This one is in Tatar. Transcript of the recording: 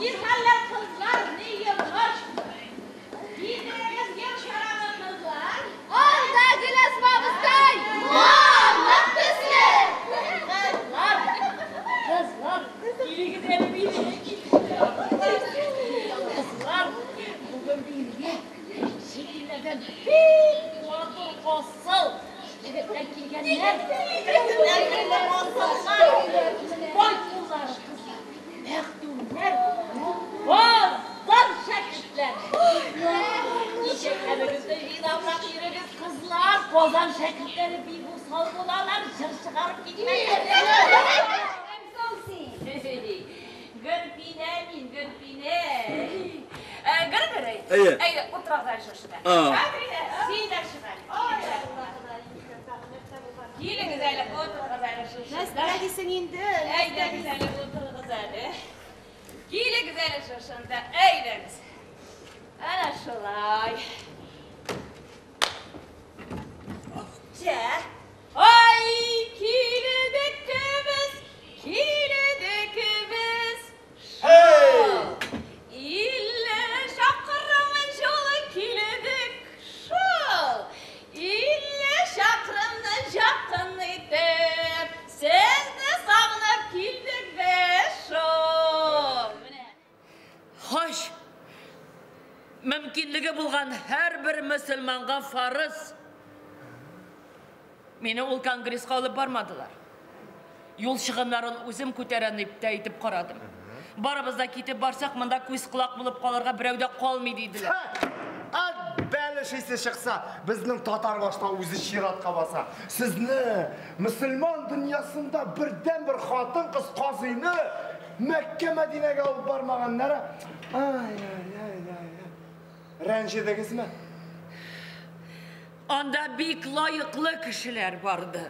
Ни хәлләр, кызлар, ни йомыш? Кидерегез ел шарабы, кызлар. Ал да Гөләсма абыстай! Мамык төсле! Кызлар, кызлар, килегез әле бире, килегез. Кызлар, бүген бирегә чит илләрдән бик матур асыл егетләр килгәннәр. Асыллар, бай куллары, кызлар, мәхдүмнәр, Казан шәкертләр. Ничек хәлегезне җыйнабрак йөрегез, кызлар. Казан шәкертләре бик усал булалар, җыр чыгарып китмәгез. Кем син? Гөлфинә мин, Гөлфинә. Гөлгәрәй. Әйе. Әйдә, утырыгыз әле шушында. А. Син дә чык әле. Килегез әле, утырыгыз әле шушында. Нәрсә дисең инде? Әйдәгез әле, утырыгыз әле. Килегез әле шушында, әйдәгез. Әнә шулай. Җә. Ай, киледек без, киледек без. Шул. 50 чакрым юлы киледек шул. 50 чакрымны якын итеп, сезне сагынып килдек без шул. Менә. Хаҗ мөмкинлеге булган һәрбер мөселманга фарыз. Мине ул конгресска алып бармадылар. Юл чыгымнарын үзем күтәрәм дип тә әйтеп карадым. Барыбыз да китеп барсак, монда күз колак булып калырга берәү дә калмый диделәр. Ә бәлеш исе чыкса, безнең татар башта үзе чиратка баса. Сезне мөселман дөньясында бердән-бер хатын-кыз казыйны Мәккә Мәдинәгә алып бармаганнары. Ай-ай-ай-ай. Рәнҗедегезме? Анда бик лаеклы кешеләр барды.